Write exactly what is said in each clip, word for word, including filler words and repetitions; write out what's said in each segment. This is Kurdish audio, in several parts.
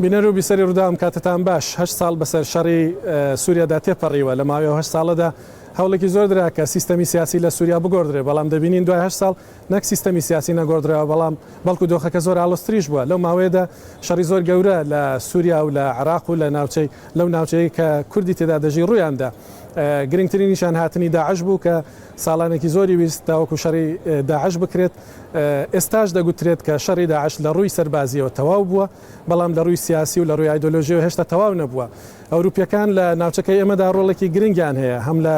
بینەر و بیسەری ڕووداوم، کاتتان باش. هەشت ساڵ بەسەر شەڕی، ئە، سووریادا تێپەڕیوە. لە ماوەی ئەو هەشت ساڵەدا هەوڵێکی زۆر درا کە سیستەمی سیاسی لە سووریا بگۆڕدرێ، بەڵام دەبینین دوای هەشت ساڵ نەک سیستەمی سیاسی نەگۆڕدراوە، بەڵام بەڵکو دۆخەکە زۆر ئاڵۆزتریش بووە. لەو ماوەیەدا شەڕی زۆر گەورە لە سووریا و لە عێراق و لە ناوچەی، لەو ناوچەیە کە کوردی تێدا دەژی ڕوویاندا. ئە، گرنگترینیشان هاتنی داعش بوو کە ساڵانێکی زۆری ویست تاوەکو شەڕی، ئە، داعش بکرێت. ئە، ئێستاش دەگوترێت کە شەڕی داعش لە ڕووی سەربازیەوە تەواو بووە، بەڵام لە ڕووی سیاسی و لە ڕووی ئایدۆلۆژیەوە هێشتا تەواو نەبووە. ئەوروپیەکان لە ناوچەکەی ئێمەدا ڕۆڵێکی گرنگیان هەیە، هەم لە،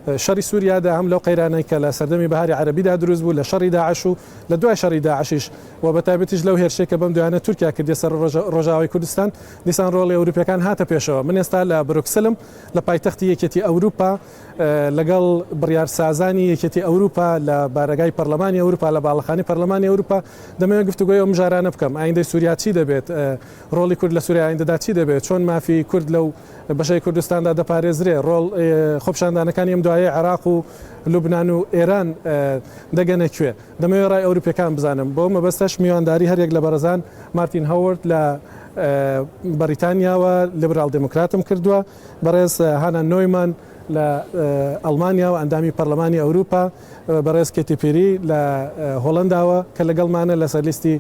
ئە، شەڕی سووریادا، هەم لەو قەیرانەی کە لە سەردەمی بەهاری عەرەبیدا دروست بوو، لە شەڕی داعش و لە دوای شەڕی داعشیش، و بە تایبەتیش لەو هێرشەی کە بەم دوایانە تورکیا کردیە سەر ڕۆژە-، ڕۆژاوای کوردستان، دیسان ڕۆڵی ئەوروپیەکان هاتە پێشەوە. من ئێستا لە بروکسلم، لە پایتەختی یەکێتی ئەوروپا، ئە، لەگەڵ بڕیارسازانی یەکێتی ئەوروپا لە بارەگای پەرلەمانی ئەوروپا، لە باڵەخانی پەرلەمانی ئەوروپا، دەمەوێت گفتوگۆی ئەو مژارانە بکەم. ئایندەی سووریا چی دەبێت؟ ئە، ڕۆڵی کورد لە سووریا ئایندەدا چی دەبێت؟ چۆن مافی کورد لەو بەشەی کوردستاندا دەپارێزرێ؟ ڕۆڵ، ئێ، خۆپیشاندانەکانی ئەم دوایەی عێراق و لوبنان و ئێران، ئێ، دەگەنە کوێ؟ دەمەوێت ڕای ئەوروپیەکان بزانم. بۆ مەبەستەش میوانداری هەریەک لە بەڕێزان مارتین هەوەرد لە، ئێ، بەریتانیاوە، لیبرال دموکراتم کردووە، بەڕێز، ئێ، هانا نۆیمان لە، ئێ، ئەڵمانیاوە، ئەندامی پەرلەمانی ئەوروپا، ئێ، بەڕێز کێتی پیری لە، ئێ، هۆڵنداوە کە لەگەڵمانە لەسەر لیستی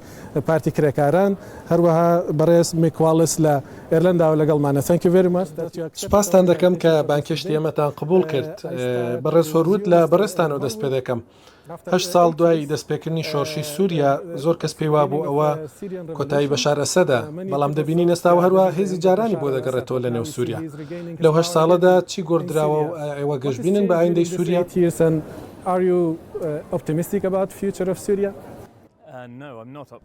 پارتی کرێکاران، هەروەها بەڕێز میک واڵس لە ئێرلەنداوە لەگەڵمانە. Thank you very much. سپاستان دەکەم کە بانگهێشتی ئێمەتان قبوڵ کرد. ئێ، بەڕێز هۆروود، لە بەڕێزتانەوە دەست پێ دەکەم. هەشت ساڵ دوای دەستپێکردنی شۆڕشی سووریا، زۆر کەس پێی وابوو ئەوە کۆتایی بەشار ئەسەدە، بەڵام دەبینین ئێستا و هەروە هێزی جارانی بۆ دەگەڕێتەوە لە نێو سووریا. لەو هەشت ساڵەدا چی گۆڕدراوە و ئێوە گەشبینن بە ئایندەی سووریا؟ Are you, uh, optimistic about future of Syria?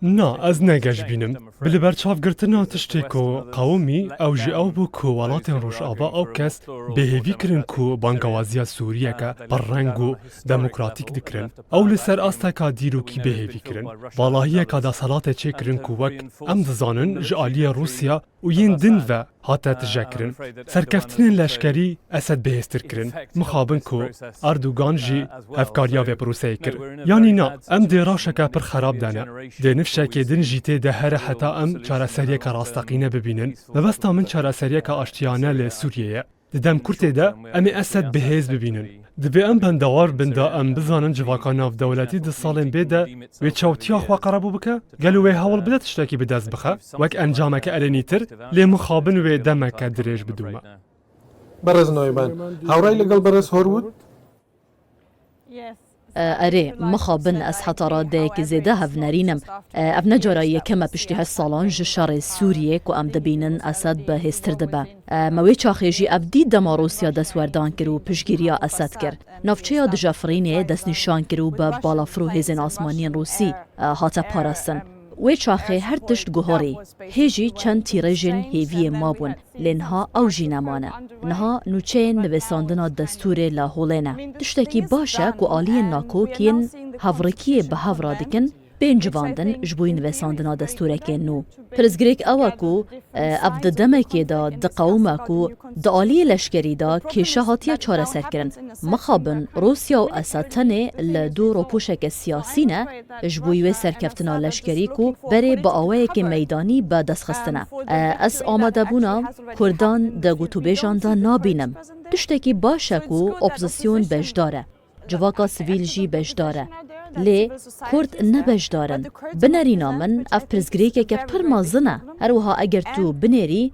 نا، ez ne geş bînim. Bi li ber çavgirtina tiştê ku qewimî, ew jî ew bû ku welatên Rojava ew kes bêhêvî kirin ku bangewaziya Sûriyeke pirreng û demokratîk dikirin. Ew li ser asteka dîrokî bêhêvî kirin. Valahiyeka desthilatê çêkirin ku wek em dizanin ji aliyê Rûsya û yên din ve hate tijekirin. Serkeftinên leşkerî Esed bihêztir kirin. Mixabin ku Erdogan jî hevkariya vê proseyê kir. Yanî na, em dê rewşeke pir xerab de ne. Dê nifşekê din jî tê de here heta em çareseriyeke rasteqîne bibînin. Mebesta min çareseriyeke aştiyane li Sûriyê ye. Di dem kurtê de em ê Esed bihêz bibînin. Divê em bendewar bin da em bizanin civaka navdewletî di salên bê de wê çewtiya xwe qerebû bike? Gelo wê hewl bide tiştekî bi dest bixe, wek encameke erênîtir, lê mixabin wê demeke dirêj bidûme. بەڕێز نۆیمان، هاوڕای لەگەڵ بەڕێز هۆروود؟ ئە، ئەرێ، مخابن ez heta radeyekî zêde hevnerîn im. ئە، ev ne cara yekem e piştî heşt salan ji şerê Sûriyê ku em dibînin Esed bi hêztir dibe. ئە، me wê çaxê jî ev dît dema Rûsya destwerdan kir û piştgiriya Esed kir. Navçeya Dijefirînê destnîşan kir û bi balafir û hêzên asmaniyên Rûsî, ئە، hate parastin. Wê çaxê her tişt guhorî. Hê jî çend tîrêjên hêviyê mabûn, lê niha ew jî nemane. Niha nûçeyên nivîsandina destûrê li holê ne. Tiştekî baş e ku aliyên nakok yên hevrikiyê bi hev re dikin, bên civandin ji bo nivîsandina destûrekê nû. Pirsgirêk ew e ku, e, ev di demekê de diqewime ku di aliyê leşkerî de kêşe hatiye çareserkirin. Mixabin Rûsya û Esed tenê li dû ropûşeke siyasî ne, ji bo wê serkeftina leşkerî ku berê bi awayekê meydanî bi dest xistine. E, ez amadebûna Kurdan di gotûbêjan de nabînim. Tiştekî baş e ku opozîsyon beşdar e. Civaka sivîl jî beşdar e. Lê Kurd ne beşdar in. Bi nerîna min ev pirsgirêkeke pir mezin e. Her wiha eger tu binêrî,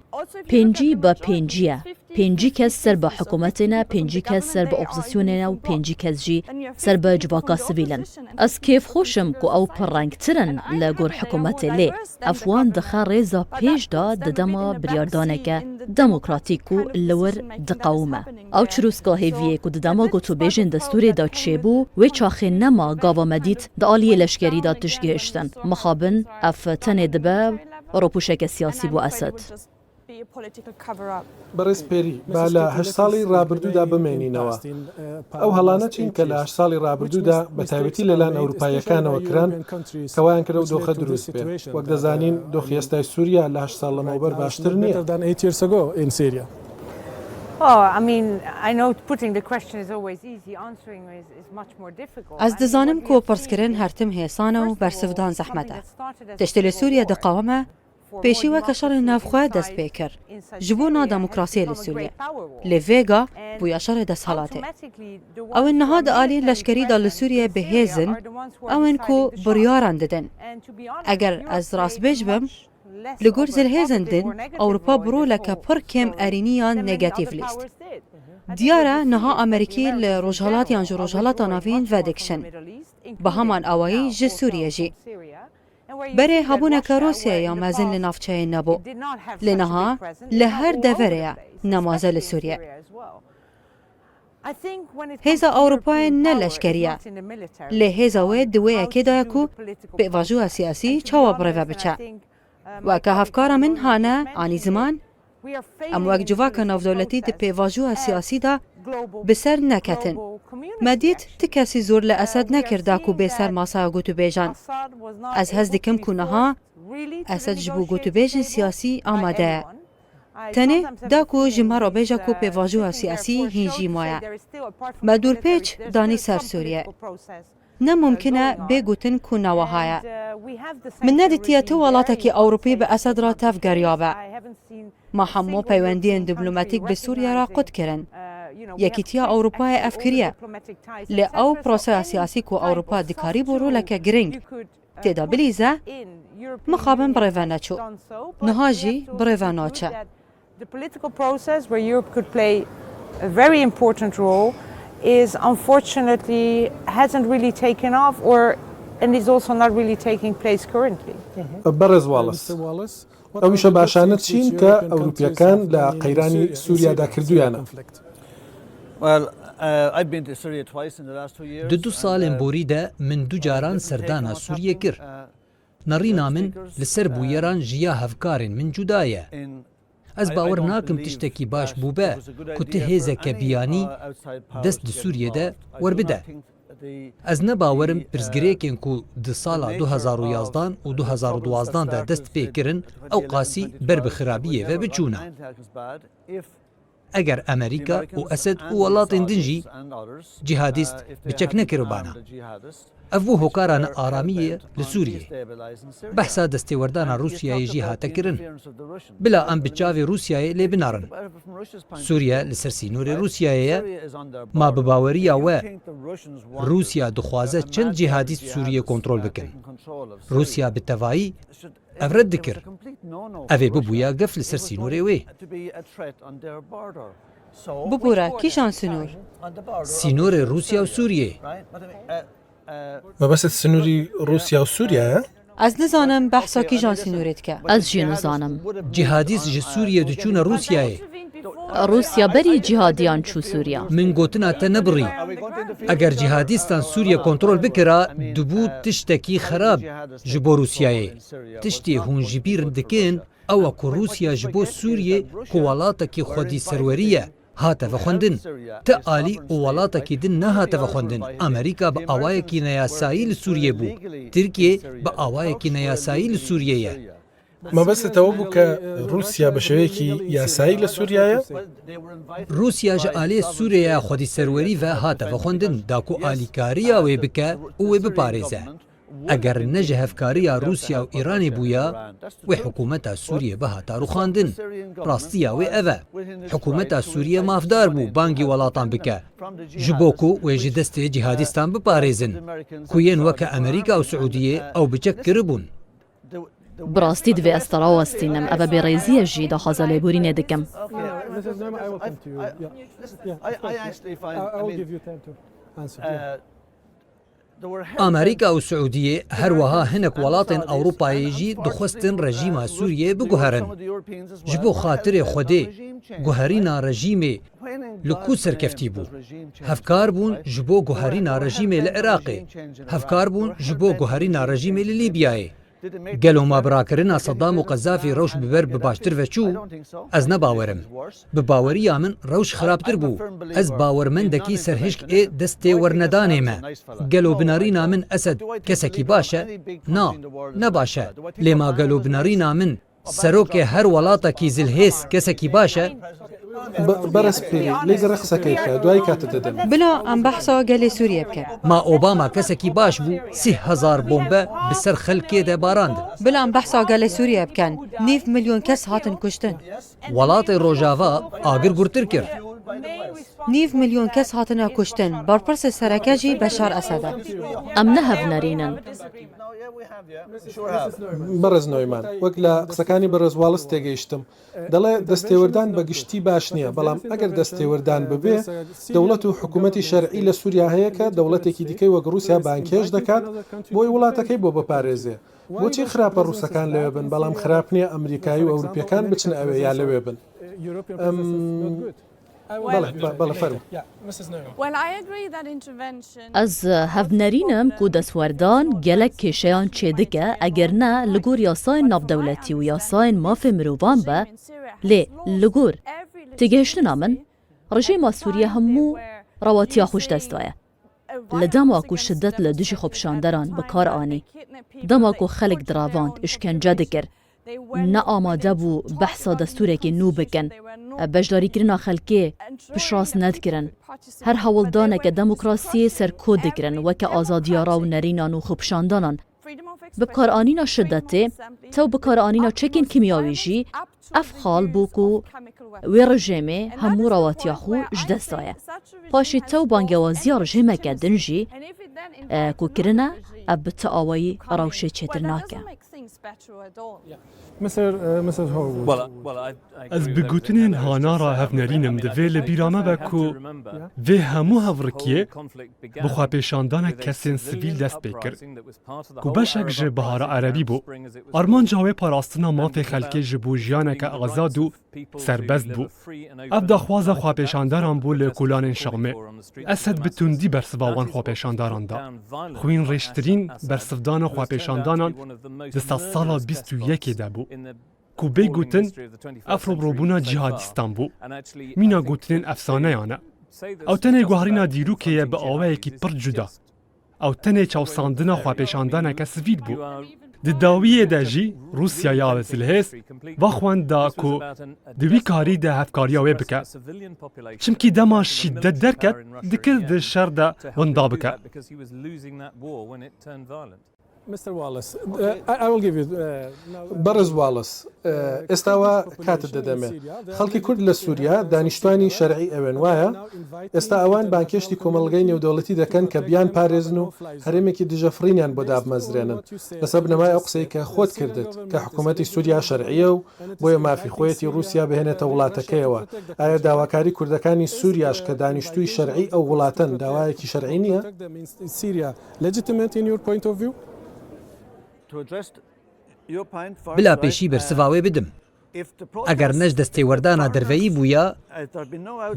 pêncî bi pêncî ye. Pêncî kes ser bi hikûmetê ne, pêncî kes ser bi opozîsyonê ne û pêncî kes jî ser bi civaka sivîl in. Ez kêfxweş im ku ew pirrengtir in li gor hikûmetê, lê ev wan dixe rêza pêş de di dema biryardaneke demokratîk û li wir diqewime. Ew çirûska hêviyê ku di dema gotûbêjên destûrê de çêbû, wê çaxê nema gava me dît di aliyê leşkerî de tişt gihiştin. Mixabin ev tenê dibe ropûşeke siyasî bo Esed. بەڕێز پێری، با لە هەشت ساڵی ڕابردوودا بمێنینەوە. ئەو هەڵانە چین کە لە هەشت ساڵی ڕابردوودا بە تایبەتی لەلایەن ئەوروپاییەکانەوە کران کە وایان کرد ئەو دۆخە دروست بێت؟ وەک دەزانین، دۆخی ئێستای سووریا لە هەشت ساڵ لەمەوبەر باشتر نییە. Better than eight years ago in Syria. Oh, I mean, I know putting the question is always easy, answering is, is much more difficult. Ez dizanim ku pirskirin her tim hêsan e û bersivdan zehmet e. Tiştê li Sûriye diqewime, Pêşî weke şerê navxwe dest pê kir ji bo na demokrasiyê li Sûriye. Lê vêga bûye şerê desthilatê. Ew ên niha di alî leşkerî de li Sûriye bi hêz in, ew ên ku biryaran didin. Eger ez rastbêj bim, li gor zilhêzên din, Ewropa bi roleke pir kêm erêniyan negatîf lîst. Diyar e niha Amerîkî li Rojhelat yan ji Rojhelata Navîn vedikişin. Bi heman awayî ji Sûriye jî. Berê hebûneke Rûsyayê ya mezin li navçeyê nebû. Lê niha li her deverê ye, nemaze li Sûriye. Hêza Ewropayê ne leşkerî ye. Lê hêza wê di wê yekê de ye ku pêvajoya siyasî çawa birêve biçe. Weke hevkara min hane anî ziman, em wek civaka navdewletî di pêvajoya siyasî de bi ser neketin. Me dît ti kesî zor li Esed nekir da ku bê ser masaya gotûbêjan. Ez hez dikim ku niha Esed ji bo gotûbêjên siyasî amade ye. Tenê da ku ji me re bêje ku pêvajoya siyasî hîn jî maye. Me dûrpêç danî ser Sûriye. Ne mumkin e bê gotin ku ne wiha ye. Min nedîtiye tu welatekî Ewropî bi Esed re tevgeriyabe. Me hemû peywendiyên diplomatîk bi Sûriye re qut kirin. Yekîtiya Ewropayê ev kiriye. Lê ew proseya siyasî ku Ewropa dikarîbû roleke giring tê de bilîze, mixabin birêve neçû. Niha jî birêve naçe. The political process where Europe could play a very important role is unfortunately hasn't really taken off or and is also not really taking place currently. Berêz Wallace. Ew wişe başane çîn ke Ewropiyekan la qeyrani Sûriye da kirduyana. Well, uh, I've been to Syria twice in the last two years. Di du salên borî de min du caran serdana Sûriyê kir. Nerîna min li ser bûyeran ji ya hevkarên min cuda ye. Ez bawer nakim tiştekî baş bûbe ku tu hêzeke biyanî dest di Sûriyê de werbide. Ez ne bawerim pirsgirêkên ku di sala du hezar û yazdan û du hezar û duwazdan de dest pê kirin ew qasî ber bi xirabiyê ve biçûna. Eger Amerîka û Esed û welatên din jî cîhadîst bi çek nekiribana. Ev bû hokara nearamiyê li Sûriyê. Behsa destêwerdana Rûsyayê jî hate kirin. Bila em bi çavê Rûsyayê lê binerin. Sûriye li ser sînorê Rûsyayê ye. Ma bi baweriya we Rûsya dixwaze çend cîhadîst Sûriyê kontrol bikin? Rûsya bi tevayî ev red dikir. Ev ê bibûya gef li ser sînorê wê. Bibûre, kîjan sînor? Sînorê Rûsya û Sûriyê. Mebestet sînorî Rûsya û Sûriye ye? Ez nizanim behsa kîjan sînorê dike. Ez jî nizanim. Cîhadîst ji Sûriyê diçûne Rûsyayê. Rûsya berî cîhadiyan çû Sûriya. Min gotina te nebirî. Eger cîhadîstan Sûriye kontrol bikira, dibû tiştekî xerab ji bo Rûsyayê. Tiştê hûn ji bîr dikin, ew e ku Rûsya ji bo Sûriyê ku welatekî xwedî serwerî ye, hate vexwendin. Ti alî û welatekî din nehate vexwendin. Amerîka bi awayekî neyasayî li Sûriyê bû. Tirkiye bi awayekî neyasayî li Sûriyê ye. Mebestê te we bû ke Rûsya bi şêweyekî yasayî li Sûriye ye? Rûsya ji aliyê Sûriyeya xwedî serwerî ve hate vexwendin, da ku alîkariya wê bike û wê biparêze. Eger ne ji hevkariya Rûsya û Îranê bûya, wê hikûmeta Sûriyê bihata rûxandin. Rastiya wê ev e. Hikûmeta Sûriyê mafdar bû bangî welatan bike. Ji bo ku wê ji destê cîhadîstan biparêzin. Ku yên weke Amerîka û Siûdiyê ew bi çek kiribûn. Bi rastî divê ez te rawestînim. Ev e bêrêziyê jî daxwaza lêborînê dikim. Amerîka û Siûdiyê her wiha hinek welatên Ewropayê jî dixwestin rejîma Sûriyê biguherin. Ji bo xatirê Xwedê guherîna rejîmê li ku serkeftî bû? Hevkar bûn ji bo guherîna rejîmê li Iraqê. Hevkar bûn ji bo guherîna rejîmê li Lîbyayê. Gelo ma bi rakirina Seddam û Qezafî rewş bi ber bi baştir ve çû? Ez ne bawer im. Bi baweriya min rewş xirabtir bû. Ez bawermendekî serhişk ê destê wernedanê me. Gelo bi nerîna min Esed kesekî baş e? Na, ne baş e. Lê ma gelo bi nerîna min serokê her welatekî zilhêz kesekî baş e? Be-, Beres Pîrî, lê gere qiseke bike, duayî kate didem. Bila em behsa gelê Sûriyê bikin. Ma Obama kesekî baş bû, sî hezar bombe bi ser xelkê de barandin. Bila em behsa gelê Sûriyê bikin. Nîv milyon kes hatin kuştin. Welatê Rojava agir gurtir kir. Nîv milyon kes hatine kuştin. Berpirsê sereke jî Beşar Esed e. Em ne hevnerîn in. Berez Noyman, wek li qisekaniya Berez Wallace têgihiştim. دەڵێ، دەستێوەردان بە گشتی باش نییە، بەڵام ئەگەر دەستێوەردان ببێ، دەوڵەت و حکوومەتی شەرعی لە سووریا هەیە کە دەوڵەتێکی دیکەی وەک ڕووسیا بانکێش دەکات بۆی وڵاتەکەی بۆ بپارێزێ. بۆچی خراپە ڕووسەکان لەوێ بن، بەڵام خراپ نییە ئەمریکایی و ئەوروپیەکان بچن ئەوێ یا لەوێ بن؟ ئەم، بەڵێ، بە- بەڵێ، فەرموو. Ez hevnerîn im ku destwerdan gelek kêşeyan çêdike, eger ne li gor yasayên navdewletî û yasayên mafê mirovan be, lê li gor têgihiştina min, rejîma Sûriye hemû rewatiya xwe ji dest daye. Li dema ku şidet li dijî xwepişanderan bi kar anî, dema ku xelk diravand, îşkence dikir, ne amade bû behsa destûrekê nû bikin. Beşdarîkirina xelkê piştrast nedikirin. Her hewldaneke demokrasiyê serkot dikirin, weke azadiya raw û nerînan û xwepişandanan. Bi bikaranîna şidetê, tew bikaranîna çekên kîmyawî jî, ev xal bû ku wê rejêmê hemû rewatiya xwe ji dest daye. Paşê tew bangewaziya rejêmeke din jî, e, ku kirine, ev bi ti awayî rewşê çêtir nake. Ez bi gotinên Hana re hevnerîn im, divê li bîra me be ku vê hemû hevrikiyê bi xwepêşandanek kesên sivîl dest pê kir, ku beşek ji Bihara Erebî bû. Armanca wê parastina mafê xelkê ji bo jiyaneke azad û serbest bû. Ev daxwaza xwepêşandaran bû li kolanên Şamê. Esed bi tundî bersiva wan xwepêşandaran da. Xwînrêjtirîn bersivdana xwepêşandanan di sedsala bîst û yekê de bû, ku bê gotin ev robirobûna cîhadîstan bû. Mîna gotinên efsaneyan e. Ew tenê guherîna dîrokê ye bi awayekî pir cuda. Ew tenê çawsandina xwepêşandaneke sivîl bû. Di dawiyê de jî Rûsya ya zilhêz va xwenda ku di wî karî de hevkariya wê bike. Çimkî dema şîdet derket, dikir di şer de winda bike. بەڕێز واڵس، ئێستا وا کاتت دەدەمێ. خەڵکی کورد لە سووریا دانیشتوانی شەرعی ئەوێن، وایە؟ ئێستا ئەوان بانکێشتی کۆمەڵگەی نێودەوڵەتی دەکەن کە بیان پارێزن و هەرێمێکی دژە فڕینیان بۆ دابمەزرێنن. لەسەر بنەمای ئەو قسەی کە خۆت کردت کە حکوومەتی سووریا شەرعیە و بۆیە مافی خۆیەتی ڕووسیا بهێنێتە وڵاتەکەیەوە. ئایا داواکاری کوردەکانی سووریاش کە دانیشتووی شەرعی ئەو وڵاتەن داوایەکی شەرعی نییە؟ Bila pêşî bersiva wê bidim. Eger ne ji destêwerdana derveyî bûya,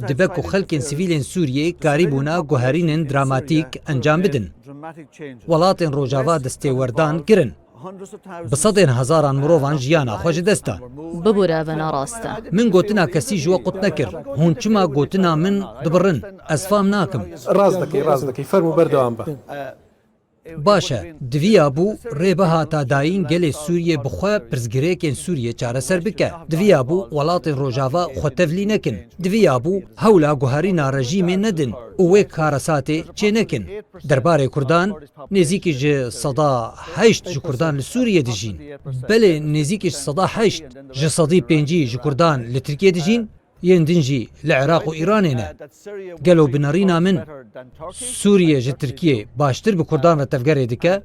dibe ku xelkên sivîlên Sûriyê karîbûna guherînên dramatîk encam bidin. Welatên Rojava destêwerdan kirin. Bi sedên hezaran mirovan jiyana xwe ji dest dan. Bibûre, ev ne rast e. Min gotina kesî ji we qut nekir. Hûn çima gotina min dibirin? Ez fam nakim. Rast dekî, rast dekî. Fermû berdewam be. Baş e, diviya bû rê bihata dayîn gelê Sûriyê bi xwe pirsgirêkên Sûriyê çareser bike. Diviya bû welatên Rojava xwe tevlî nekin. Diviya bû hewla guherîna rejîmê nedin û wê karesatê çênekin. Derbarê Kurdan, nêzîkî ji seda heşt ji Kurdan li Sûriyê dijîn. Belê nêzîkî ji seda heşt ji sedî pêncî ji Kurdan li Tirkiyê dijîn. Yên din jî li Iraq û Îranê ne. Gelo bi nerîna min Sûriye ji Tirkiyê baştir bi Kurdan re tevgerê dike?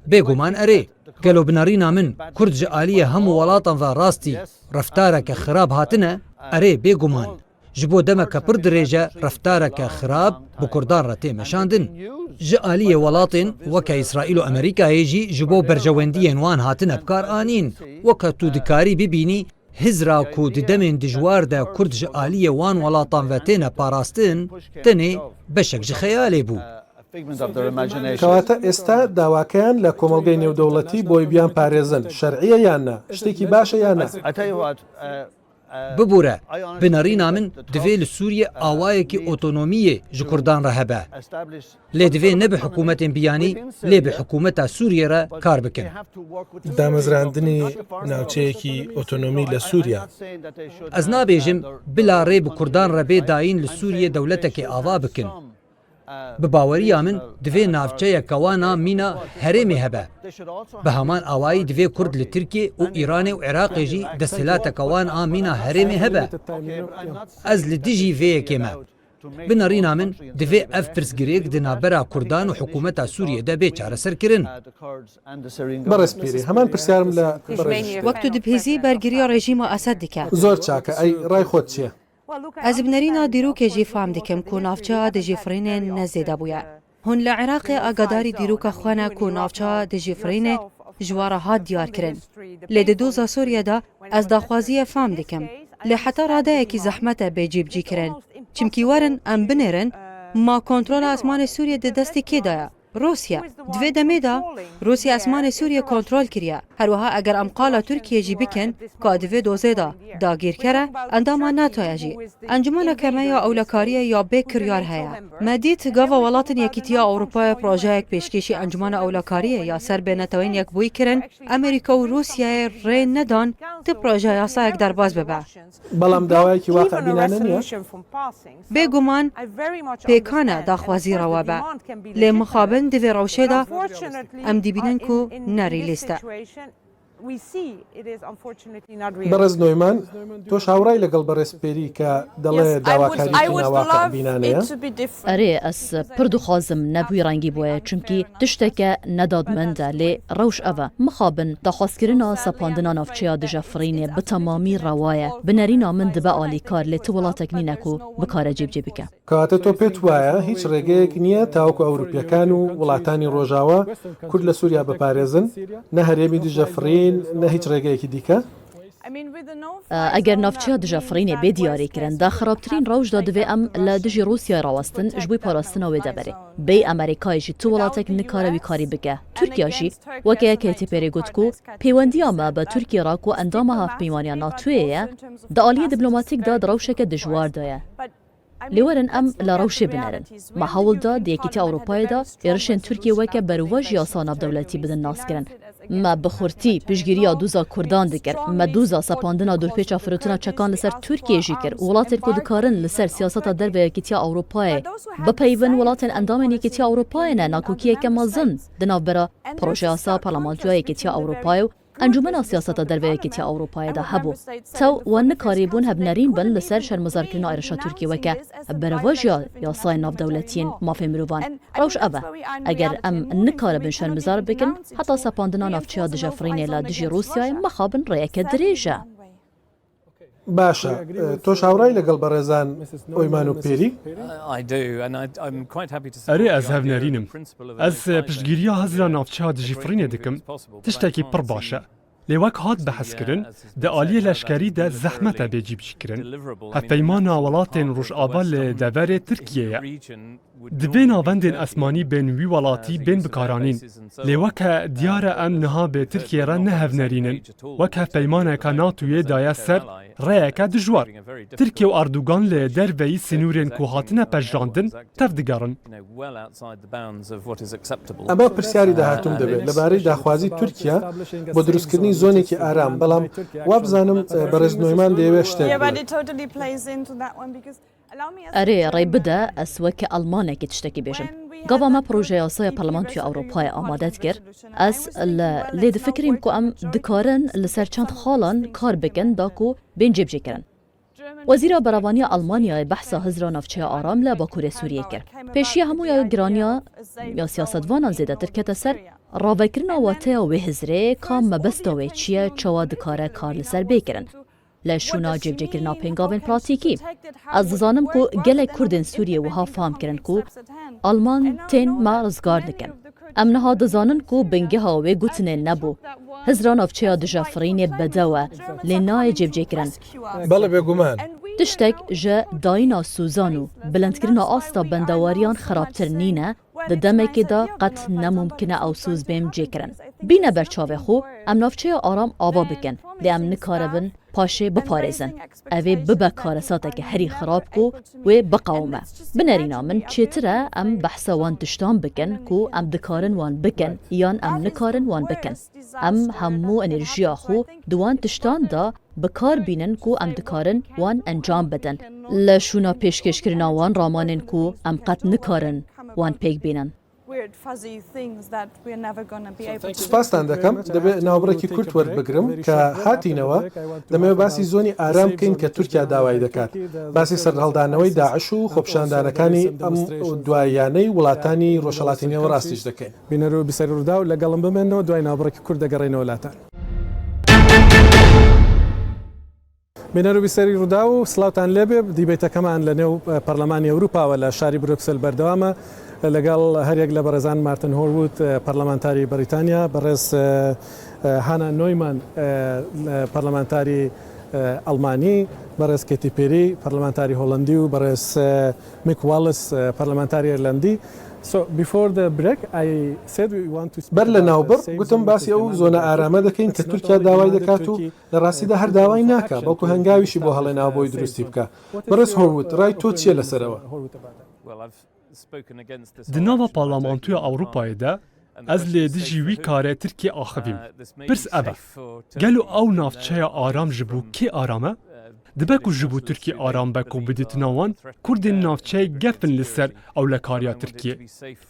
Bêguman erê. Gelo bi nerîna min Kurd ji aliyê hemû welatan ve rastî reftareke xirab hatine? Erê, bêguman. Ji bo demeke pir dirêj e reftareke xirab bi Kurdan re tê meşandin. Ji aliyê welatên weke Îsraîl û Amerîkayê jî ji bo berjewendiyên wan hatine bi kar anîn. Weke tu dikarî bibînî, hizra ku di demên dijwar de Kurd ji aliyê wan welatan ve têne parastin, tenê beşek ji xeyalê bû. کەواتە ئێستا داواکەیان لە کۆمەڵگەی نێودەوڵەتی بۆی بیان پارێزن شەرعیە یان نا؟ شتێکی باشە یان نا؟ Bibûre, bi nerîna min divê li Sûriyê awayekî otonomiyê ji Kurdan re hebe. Lê divê ne bi hikûmetên biyanî, lê bi hikûmeta Sûriyê re kar bikin. Damezrandinî navçeyekî otonomî li Sûriya. Ez nabêjim bila rê bi Kurdan re bê dayîn li Sûriyê dewletekê ava bikin. Bi baweriya min divê navçeyeke wan a mîna herêmê hebe. Bi heman awayî divê Kurd li Tirkiyê û Îranê û Iraqê jî desthilateke wan a mîna herêmê hebe. Ez li dijî vê yekê me. Bi nerîna min divê ev pirsgirêk di navbera Kurdan û hikûmeta Sûriyê de bê çareserkirin. Berêz Pîrî, heman pirsyarım lê berêz. Wek tu dibihîzî bergiriya rejîma Esed dike. Zor çak e, ey ray xwe çi ye? Ez bi nerîna dîrokê jî fam dikim ku navçeya dijîfirînê ne zêde bûye. Hûn li Iraqê agadarî dîroka xwe ne ku navçeya dijîfirînê ji we re hat diyar kirin. Lê di doza Sûriyê de ez daxwaziyê fam dikim. Lê heta radeyekî zehmet e bê cîbicîkirin. Çimkî werin em binêrin, ma kontrola esmanê Sûriyê di destê kê de ye? Rûsya. Di vê demê de Rûsya esmanê Sûriyê kontrol kiriye. Her wiha eger em qala Tirkiyê jî bikin, ka di vê dozê de dagîrker e, endama NATO ye jî. Encûmeneke me ya ewlekariyê ya bê kiryar heye. Me dît gava welatên Yekîtiya Ewropayê projeyek pêşkêşî Encûmena Ewlekariyê ya ser bê Neteweyên Yekbûyî kirin, Amerîka û Rûsyayê rê nedan ti proje yasayek derbas bibe. Belam dawayekî waqebînane niye. Bêguman pêkan e daxwazî rewa be. Lê mixabin di vê rewşê de em dibînin ku ne realîst e. Berêz Noyman, to ji hawray legal berêz Pêrî ke dele dawakarî tîna waqebînane ye? Erê, ez pir dixwazim ne bi wî rengî bûye, çimkî tişteke nedadmend e, lê rewş ev e. Mixabin, daxwazkirina sepandina navçeya dijefirînê bi temamî rewa ye. Bi nerîna min dibe alîkar, lê ti welatek nîne ku bikare cîbicî bike. Kewate to pê tu waye hîç rêgeyek niye taweku Ewropîyekan û welatani Rojawa Kurd li Sûriya biparêzin, ne herêmî dijefirîn, ne hîç rêgeyekî dîke? Eger navçeya dijefirînê bê diyarîkirin, di xirabtirîn rewş de divê em li dijî Rûsyayê rawestin ji bo parastina wê deverê. Bêyî Amerîkayê jî tu welatek nikare wî karî bike. Tirkiya jî, weke yekê tê pêrê got ku pêwendiya me bi Tirkiyê re ku endama hevpeymaniya NATOyê ye, di aliyê diplomatîk de di rewşeke dijwar de ye. Lê werin em li rewşê binerin. Me hewl da di Yekîtiya Ewropayê de êrişên Tirkiyê weke berovajî yasa navdewletî bidin naskirin. Me bi xurtî piştgiriya doza Kurdan dikir. Me doza sepandina dorpêça firotina çekan li ser Tirkiyê jî kir. Welatên ku dikarin li ser siyaseta derve ya Yekîtiya Ewropayê bipeyivin, welatên endamên Yekîtiya Ewropayê ne, nakokiyeke mezin di navbera projeyasa Parlamentoya Yekîtiya Ewropayê û Encûmena Siyaseta Derve ya Yekîtiya Ewropayê de hebû. Tew we nikarîbûn hevnerîn bin li ser şermizarkirina êrişa Tirkiyê weke berevajiya yasayên navdewletiyên mafê mirovan. Rewş ev e. Eger em nikaribin şermizar bikin, heta sepandina navçeya dijefirînê li dijî Rûsyayê mixabin rêyeke dirêj e. Baş e. To ji hawray legal berêzan Oyman û Pêrî? Erê, ez hevnerîn im. Ez piştgiriya hizra navçeya dijîfirînê dikim. Tiştekî pir baş e. Lê wek hat behskirin, di aliyê leşkerî de zehmet e bê cîbicîkirin. Hevpeymana welatên Rojava li deverê Tirkiyê ye. Divê navendên esmanî bên wî welatî bên bikaranîn. Lê weke diyar e em niha bi Tirkiyê re ne hevnerîn in. Wek hevpeymaneke NATOyê daye ser rêyeke dijwar. Tirkiye û Erdogan li derveyî sînorên ku hatine pejirandin tev digerin. Ema pirsyarî dahatûm dibe li barî daxwazî Tirkiye bo dirustkirinî zonekî aram, belam wa bizanim berêz Noyman dê wê ji te re bû. Erê, rê bide ez weke Elmanekî tiştekî bêjim. Gava me projeyasaya Parlamentoya Ewropayê amade dikir, ez li lê difikirîm ku em dikarin li ser çend xalan kar bikin da ku bên cêbicêkirin. Wezîra Berevaniya Elmanyayê behsa hizra navçeya aram li Bakurê Sûriyê kir. Pêşiya hemû ya giraniya ya siyasetvanan zêdetir kete ser ravekirina wateya wê hizrê, ka mebesta wê çi ye, çawa dikare kar li ser bê kirin. Li şûna cêbicêkirina pêngavên pratîkî, ez dizanim ku gelek Kurdên Sûriyê wiha fam kirin ku Alman tên me rizgar dikin. Em niha dizanin ku bingeha wê gotinê nebû. Hizra navçeya dijefirînê bedew e, lê nayê cêbicêkirin. Belê, bêguman. Tiştek ji dayîna sozan û bilindkirina asta bendewariyan xirabtir nîne, di demekê de qet ne mumkin e ew soz bên cêkirin. Bîne ber çavê xwe, em navçeya aram ava bikin, lê em nikaribin paşê biparêzin. Ev ê bibe karesateke herî xirab ku wê biqewime. Bi nerîna min çêtir e em behsa wan tiştan bikin ku em dikarin wan bikin yan em nikarin wan bikin. Em hemû enerjiya xwe di wan tiştan de bi kar bînin ku em dikarin wan encam bidin. Li şûna pêşkêşkirina wan ramanên ku em qet nikarin wan pêk bînin. Weird, fuzzy things that we're never gonna be able to. سوپاستان دەکەم. دەبێت ناوبڕێکی کورت وەربگرم کە هاتینەوە. دەمەوێت باسی زۆنی ئارام بکەین کە تورکیا داوای دەکات. باسی سەرهەڵدانەوەی داعش و خۆپیشاندانەکانی ئەم دواییانەی وڵاتانی ڕۆژهەڵاتی نێوەڕاستیش دەکەین. بینەر و بیسەری ڕووداو، لەگەڵم بمێنەوە، دوای ناوبڕێکی کورت دەگەڕێینەوە لاتان. بینەر و بیسەری ڕووداو، سڵاوتان لێبێ. دیبەیتەکەمان لە نێو، ئە، پەرلەمانی ئەوروپاوە لە شاری بروکسل بەردەوامە. لەگەڵ هەریەک لە بەڕێزان مارتن هۆروود، ئە، پەرلەمانتاری بەریتانیا، بەڕێز، ئە، ئە، هانا نۆیمان، ئە، لە پەرلەمانتاری، ئە، ئەڵمانی، بەڕێز کێتی پێری، پەرلەمانتاری هۆڵەندی و بەڕێز، ئە، میک واڵس، ئە، پەرلەمانتاری ئێرلەندی. So, before the break, I said we want to speak بەر لە about the ناوبڕ safe گوتم zone باسی ئەو زۆنە ئارامە دەکەین کە تورکیا داوای دەکات و لە ڕاستیدا هەر داوای ناکا، بەڵکو هەنگاویشی بۆ هەڵێنا بۆی دروستی بکا. بەڕێز هۆروود، ڕای تۆ چییە لەسەرەوە؟ Di nava Parlamentoya Ewropayê de ez lê dijî wî karê Tirkiyê axivîm. Pirs ev e. Gelo ew navçeya aram ji bo kê aram e? Dibe ku ji bo Tirkiyê aram be ku bi dîtina wan Kurdên navçeyê gef in li ser ewlekariya Tirkiyê.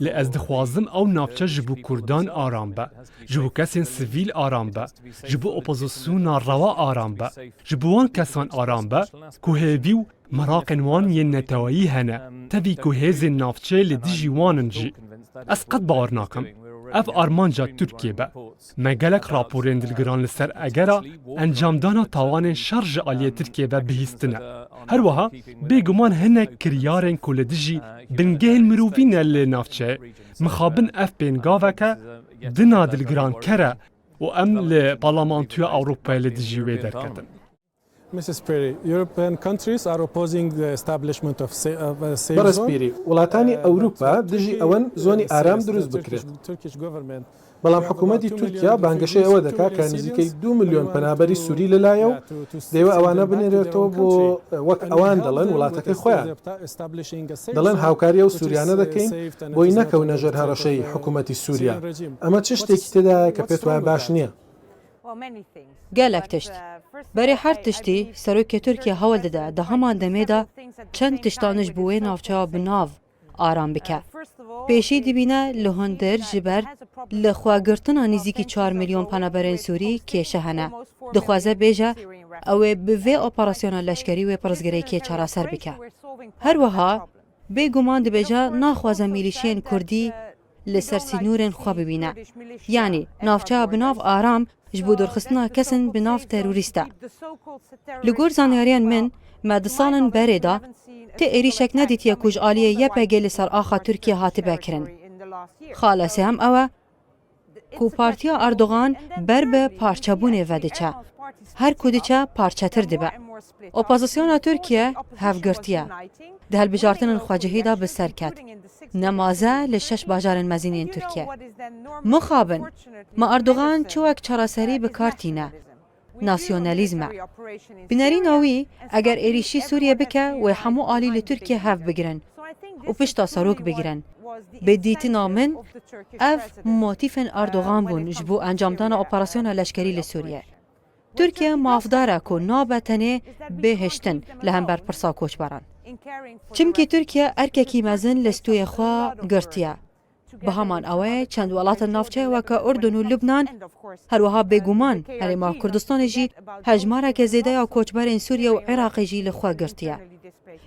Lê ez dixwazim ew navçe ji bo Kurdan aram be, ji bo kesên sivîl aram be, ji bo opozisyona rewa aram be. Ji bo wan kesan aram be ku hêvî û meraqên wan yên neteweyî hene, tevî ku hêzên navçeyê li dijî wan in jî. Ez qet bawer nakim ev armanca Tirkiyê be. Me gelek raporên dilgiran li ser egera encamdana tawanên şer ji aliyê Tirkiyê ve bihîstine. Her wiha bêguman hinek kiryarên ku li dijî bingehên mirovî ne li navçeyê, mixabin ev pêngaveke dina dilgiranker e û em li Parlamentoya Ewropayê li dijî wê derketin. Missus Piri, European countries are opposing the establishment of sa-, of a safe zone. بەڕێز پیری، وڵاتانی ئەوروپا دژی ئەوەن زۆنی ئارام دروست بکرێت. بەڵام حکوومەتی تورکیا بانگەشەی ئەوە دەکات کە نزیکەی دوو ملیۆن پەنابەری سووری لەلایە و دەیەوێت ئەوانە بنێرێتەوە بۆ، وەک ئەوان دەڵێن، وڵاتەکەی خۆیان. دەڵێن هاوکاری ئەو سووریانە دەکەین بۆی نەکەونە ژێر هەڕەشەی حکوومەتی سووریا. ئەمە چ شتێکی تێدایە کە پێت وایە باش نییە؟ Gelek tişt. Berê her tiştî serokê Tirkiye hewl dide di heman demê de çend tiştan ji bo wê navçeya bi nav aram bike. Pêşî dibîne li hundir ji ber li xwe girtina nîzîkî çar milyon penaberên Sûrî kêşe hene. Dixwaze bêje ew ê bi vê operasyona leşkerî wê pirsgirêkê çareser bike. Her wiha bêguman dibêje naxwaze milîşiyên Kurdî li ser sînorên xwe bibîne. Yanî navçeya bi nav aram ji bo dûrxistina kesin bi nav terorîst e. Li gor zanyariyên min, me di salên berê de ti êrîşek nedîtiye ku ji aliyê Y P G li ser axa Tirkiye hatibe kirin. Xala sêyem ew e ku partiya Erdogan ber bi parçebûnê ve diçe. Her ku diçe parçetir dibe. Opozisyona Tirkiye hevgirtiye. Di hilbijartinên xwecihî de bi ser ket. Nemaze li şeş bajarên mezin yên Tirkiye. Mixabin, ma Erdogan çi wek çareserî bi kar tîne? Nasyonalîzm e. Bi nerîna wî, eger êrîşî Sûriye bike, wê hemû alî li Tirkiye hev bigirin û pişta serok bigirin. Bi dîtina min, ev motîfên Erdogan bûn ji bo encamdana operasyona leşkerî li Sûriye. Tirkiye mafdar e ku nabe tenê bê hiştin li hember pirsa koçberan. Çimkî Tirkiye erkekî mezin li stûyê xwe girtiye. Bi heman awayê çend welatên navçeyê weke Urdun û Lubnan, her wiha bêguman Herêma Kurdistanê jî hejmareke zêde ya koçberên Sûriye û Iraqê jî li xwe girtiye.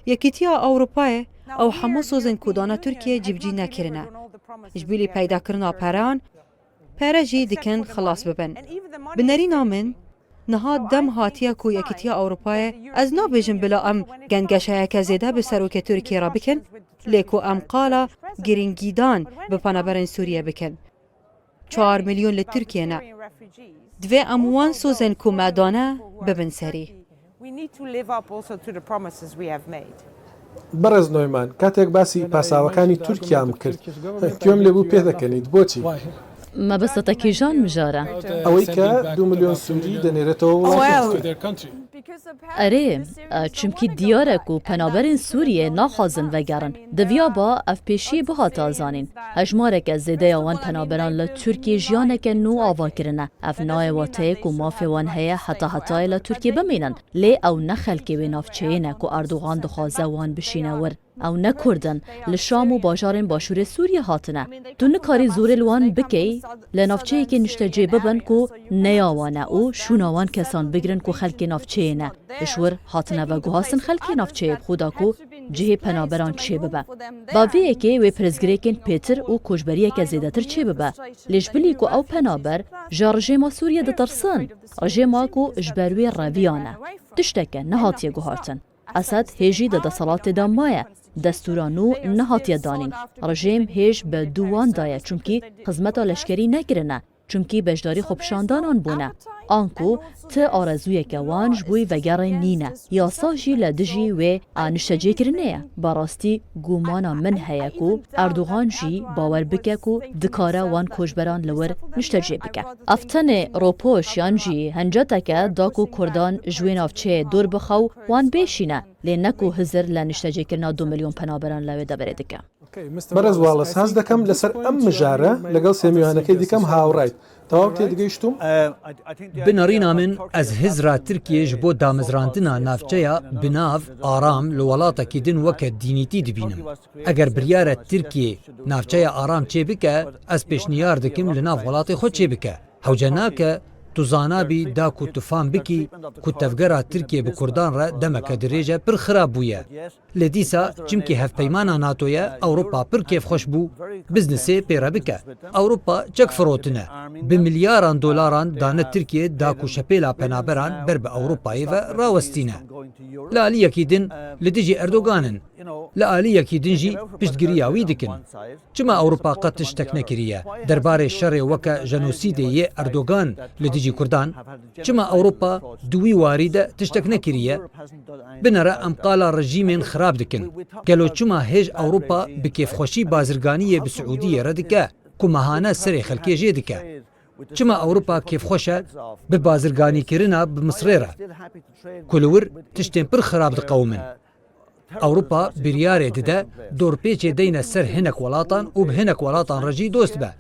Yekîtiya Ewropayê ew hemû sozên ku dane Tirkiyeyê cîbicî nekirine. Ji bilî peydakirina peran, pere jî dikin xilas bibin. Bi nerîna min, niha dem hatiye ku Yekîtiya Ewropayê, ez nabêjim bila em gengeşeyeke zêde bi serokê Tirkiyê re bikin, lê ku em qala girîngîdan bi penaberên Sûriye bikin. Çar milyon li Tirkiye ne. Divê em wan sozên ku me dane bibin serî. We need to live up also to the promises we have made. بەڕێز نۆیمان، کاتێک باسی پاساوەکانی تورکیام کرد، گوێم لێ بوو پێ دەکەنیت. بۆچی؟ Mebesta te kîjan mijar e? ئەوەی کە دوو ملیۆن سووری دەنێرێتەوە وڵاتەکەی. Erê, e, çimkî diyar e ku penaberên Sûriyê naxwazin vegerin. Di viya ba ev pêşiyê bihata zanîn. Hejmareke zêde ya wan penaberan li Tirkiyê jiyaneke nû ava kirine. Ev nayê wateyê ku mafê wan heye heta hetayê li Tirkiyê bimînin. Lê ew ne xelkê wê navçeyê ne ku Erdogan dixwaze wan bişîne wir. Ew ne Kurd in, li Şam û bajarên başûrê Sûriyê hatine. Tu nikarî zorê li wan bikey, li navçeyekê niştecê bibin ku ne ya wan e û şûna wan kesan bigirin ku xelkê navçeyê ne. Ji wir hatine veguhastin xelkê navçeyê bi xwe da ku cihê penaberan çêbibe. Ba vê yekê wê pirsgirêkên pêtir û koçberiyeke zêdetir çêbibe. Lê ji bilî ku ew penaber ji rejêma Sûriyê ditirsin, rejêma ku ji ber wê reviyan e, tişteke nehatiye guhartin. Esed hê jî di desthilatê de maye. Destûra nû nehatiye danîn. Rejîm hêj bi dû wan daye, çimkî xizmeta leşkerî nekirine, çimkî beşdarî xwepişandanan bûne. Anku ti arezûyeke wan ji bo vegerê nîne. Yasa jî li dijî wê a niştecêkirinê ye. Bi rastî gumana min heye ku Erdogan jî bawer bike ku dikare wan koçberan li wir niştecê bike. Ev tenê ropoş yan jî hencetek e da ku Kurdan ji wê navçeyê dûr bixe û wan bêşîne, lê ne ku hizir li niştecêkirina du milyon penaberan li wê deverê dike. بەڕێز واڵس، هەست دەکەم لەسەر ئەم مژارە لەگەڵ سێ میوانەکەی دیکەم هاوڕایت. تەواو تێدگەیشتووم؟ Bi nerîna min, ez hizra Tirkiyê ji bo damezrandina navçeya binav, aram, li welatekî din weke dînîtî dibînim. Eger biryar e Tirkiye navçeya aram çêbike, ez pêşniyar dikim li nav welatê xwe çêbike. Hewce nake tu zanabî da ku tu fam bikî ku tevgera Tirkiye bi Kurdan re demeke dirêj e pir xirab bûye. Lê dîsa çimkî hevpeymana NATO ye, Ewropa pir kêfxweş bû biznesê pê re bike. Ewropa çek firotine. Bi milyaran dolaran dane Tirkiye da ku şepêla penaberan ber bi Ewropayê ve rawestîne. Li aliyekî din li dijî Erdogan in. Li aliyekî din jî piştgiriya wî dikin. Çima Ewropa qet tiştek nekiriye derbarê şerê weke jenosîdê yê Erdogan li dijî Kurdan? Çima Ewropa di wî warî de tiştek nekiriye? Binere em qala rejîmên xirab dikin. Gelo çima hêj Ewropa bi kêfxweşî bazirganiyê bi Siûdiyê re dike ku mehane serê xelkê jê dike? Çima Ewropa kêfxweş e bi bazirganîkirina bi Misrê re ku li wir tiştên pir xirab diqewimin? Ewropa biryarê dide dorpêçê deyne ser hinek welatan û bi hinek welatan re jî dost be.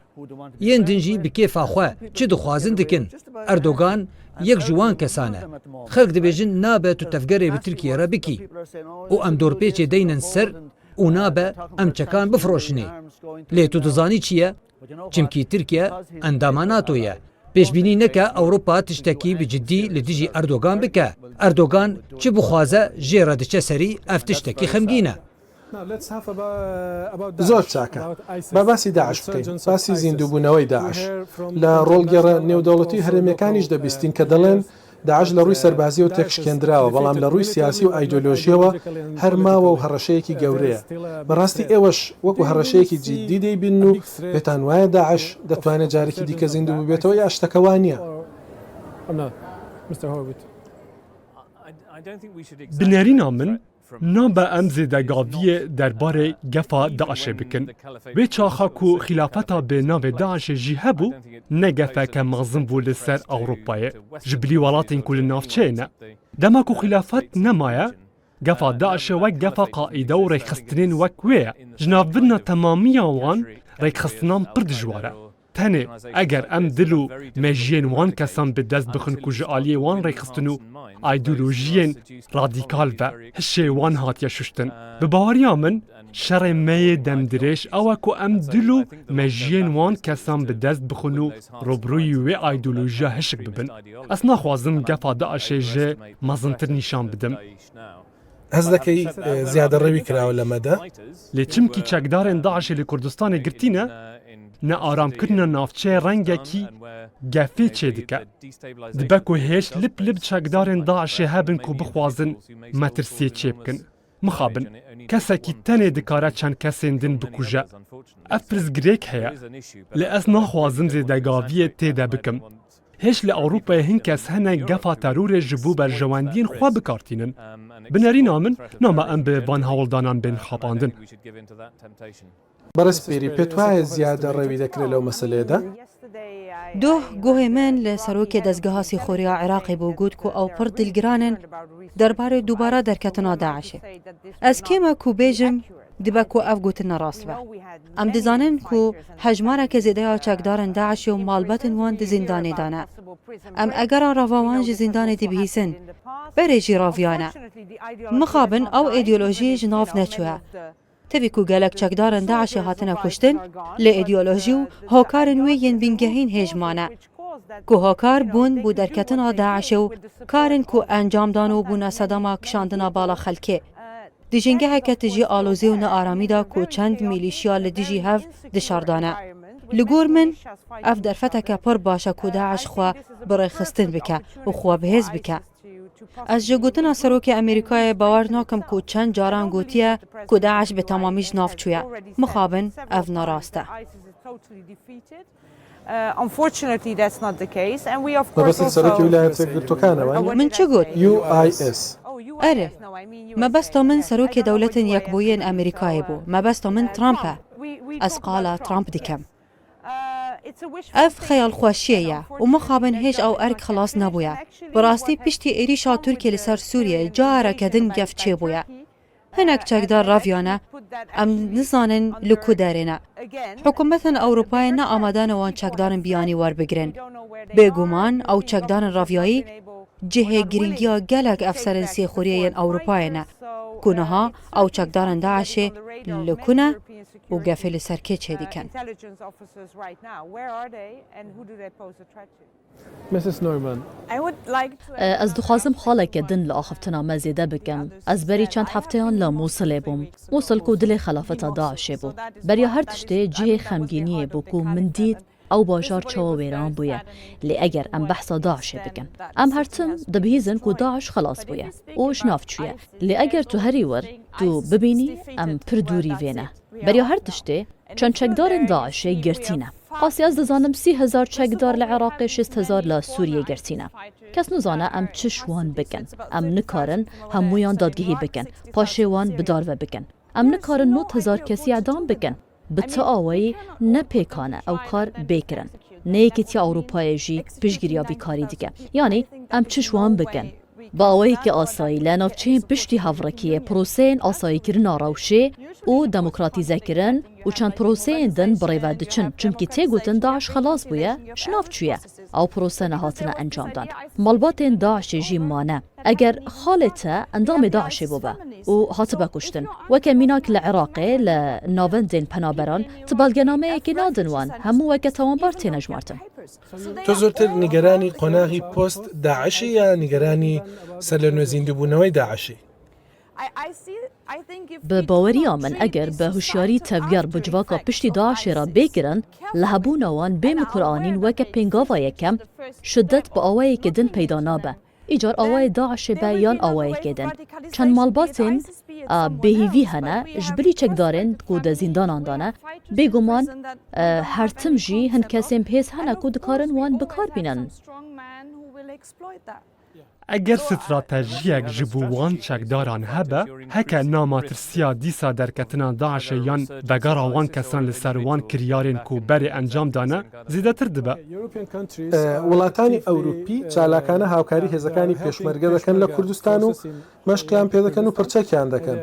Yên din jî bi kêfa xwe çi dixwazin dikin. Erdogan yek ji wan kesan e. Xelk dibêjin nabe tu tevgerê bi Tirkiye re bikî. Û em dorpêçê deynin ser û nabe em çekan bifiroşinê. Lê tu dizanî çi ye? Çimkî Tirkiye endama NATO ye. Pêşbînî neke Ewropa tiştekî bi cidî li dijî Erdogan bike. Erdogan çi bixwaze jê re diçe serî, ev tiştekî xemgîn e. زۆر چاکە. با باسی داعش بکەین، باسی زیندووبوونەوەی داعش. لە ڕۆڵگێڕە نێودەوڵەتی و هەرێمیەکانیش دەبیستین کە دەڵێن داعش لە ڕووی سەربازیەوە تێکشکێندراوە، بەڵام لە ڕووی سیاسی و ئایدۆلۆژیەوە هەر ماوە و هەڕەشەیەکی گەورەیە. بەڕاستی ئێوەش وەکو هەڕەشەیەکی جدی دەیبینن و پێتان وایە داعش دەتوانێت جارێکی دیکە زیندوو ببێتەوە، یا شتەکە وا نییە؟ Bi nerîna min, nabe em zêdegaviyê derbarê gefa DAIŞê bikin. Wê çaxa ku xîlafeta bi navê DAIŞê jî hebû, ne gefeke mezin bû li ser Ewropayê, ji bilî welatên ku li navçeyê ne. Dema ku xîlafet nemaye, gefa DAIŞê wek gefa Qaîde û rêkxistinên wek wê ye. Ji navbirina temamiya wan rêkxistinan pir dijwar e. Tenê eger em dil û mejiyên wan kesan bi dest bixin ku ji aliyê wan rêxistin û aydolojiyên radîkal ve hişê wan hatiye şuştin. Bi baweriya min, şerê me yê demdirêj ew e ku em dil û mejiyên wan kesan bi dest bixin û rûbirûyî wê aydolojiya hişk bibin. Ez naxwazim gefa DAIŞê jê mezintir nîşan bidim. هەست دەکەی زیادە ڕەوی کراوە لەمەدا؟ Lê çimkî çekdarên DAIŞê li Kurdistanê girtî ne, nearamkirina navçeyê rengekî gefê çêdike. Dibe ku hêj lip lip çekdarên DAIŞê hebin ku bixwazin metirsiyê çêbikin. Mixabin, kesekî tenê dikare çend kesên din bikuje. Ev pirsgirêk heye. Lê ez naxwazim zêdegaviyê tê de bikim. Hêj li Ewropayê hin kes hene gefa terorê ji bo berjewendiyên xwe bi kar tînin. Bi nerîna min, nabe em bi van hewldanan bên xapandin. بەڕێز پیری، پێت وایە زیادە ڕەوی دەکرێت لەو مەسەلەیەدا؟ Doh guhê min li serokê dezgeha sîxuriya Iraqê bû, got ku ew pir dilgiran in derbarê dubara derketina DAIŞê. Ez kêm e ku bêjim, dibe ku ev gotin ne rast be. Em dizanin ku hejmareke zêde ya çekdarên DAIŞê û malbetên wan di zîndanê de ne. Em egeran rava wan ji zîndanê dibihîsin. Berê jî raviyane. Mixabin ew îdeolojiyê ji nav neçûye. Tevî ku gelek çekdarên DAIŞê hatine kuştin, lê îdeolojî û hokarên wê yên bingehîn hêj mane. Ku hokar bûn bo derketina DAIŞê û karên ku encam dan û bûne sedema kişandina bala xelkê. Di jîngeheke tijî alozî û nearamî de ku çend mîlîşya li dijî hev dişardane. Li gor min, ev derfeteke pir baş e ku DAIŞ xwe bi rêxistin bike û xwe bihêz bike. Ez ji gotina serokê Amerîkayê bawer nakim ku çend caran gotiye ku DAIŞ bi temamî ji nav çûye. Mixabin ev ne rast e. Uh, unfortunately, that's not the case, and we, of course, مەبەستت سەرۆکی also ویلایەتە یەکگرتووەکانە، وانییە؟ Min çi got? U I S. Erê, mebesta min serokê Dewletên Yekbûyî yên Amerîkayê bû. Mebesta min Trump e. Ez qala Trump dikim. Ev xeyalxweşiyê ye û mixabin hêj ew erk xilas nebûye. Bi rastî piştî êrîşa Tirkiyê li ser Sûriyeyê careke din gef çêbûye. Hinek çekdar reviyane, em nizanin li ku derê ne. Hikûmetên Ewropayê ne amade ne wan çekdarên biyanî werbigirin. Bêguman ew çekdarên reviyayî cihê girîngiya gelek efserên sîxuriyê yên Ewropayê ne, ku niha ew çekdarên DAIŞê li ku ne û gefê li ser kê çêdikin. Missus Norman. Ez dixwazim xaleke din li axiftina me zêde bikim. Ez berî çend hefteyan li Mûsilê bûm. Mûsil ku dilê xelafeta DAIŞê bû. Beriya her tiştê cihê xemgîniyê bû ku min dît ew bajar çawa wêran bûye. Lê eger em behsa DAIŞê bikin, em her tim dibihîzin ku DAIŞ xelas bûye û ji nav çûye. Lê eger tu herî wir tu bibînî, em pir dûrî vê ne. Beriya her tiştê, çend çekdarên DAIŞê girtî ne. Qasî ez dizanim sî hezar çekdar li Iraqê, şêst hezar li Sûriyê girtî ne. Kes nizane em çi ji wan bikin. Em nikarin hemûyan dadgehî bikin, paşê wan bi dar ve bikin. Em nikarin nod hezar kesî edam bikin. Bi ti awayî ne pêkan e ew kar bê kirin. Ne Yekîtiya Ewropayê jî piştgiriya vî karî dike. Yanî em çi ji wan bikin? Bi awayekî asayî li navçeyên piştî hevrikiyê proseyên asayîkirina rewşê û demokratîzekirin û çend proseyên din bi rê ve diçin, çimkî tê gotin DAIŞ xelas bûye, ji nav çûye. Ew prose nehatine encamdan. Malbatên DAIŞê jî mane. Eger xalê te endamê DAIŞê bûbe û hatibe kuştin, weke mînak li Iraqê li navendên penaberan, tu belgenameyekê nadin wan, hemû weke tawanbar têne jimartin. تۆ زۆرتر نیگەرانی قۆناغی پۆست داعشی یا نیگەرانی سەرلەنوێ زیندووبوونەوەی داعشی؟ Bi baweriya min, eger bi hişyarî tevger bi civaka piştî DAIŞê re bê kirin, lihebûna wan bê mikur anîn weke pêngava yekem, şidet bi awayekî din peyda nabe. Îcar awayê DAIŞê be yan awayekê din. Çend malbatên, a, bêhîvî hene, ji bilî çekdarên ku di zîndanan de ne. Bêguman, e, her tim jî hin kesên bihêz hene ku dikarin wan bi kar bînin. Eger stratejiyek ji bo wan çekdaran hebe, heke na matirsiya dîsa derketina DAIŞê yan vegera wan kesan li ser wan kiryarên ku berê encam dane, zêdetir dibe. وڵاتانی ئەوروپی چالاکانە هاوکاری هێزەکانی پێشمەرگە دەکەن لە کوردستان و مەشقیان پێ دەکەن و پرچەکیان دەکەن.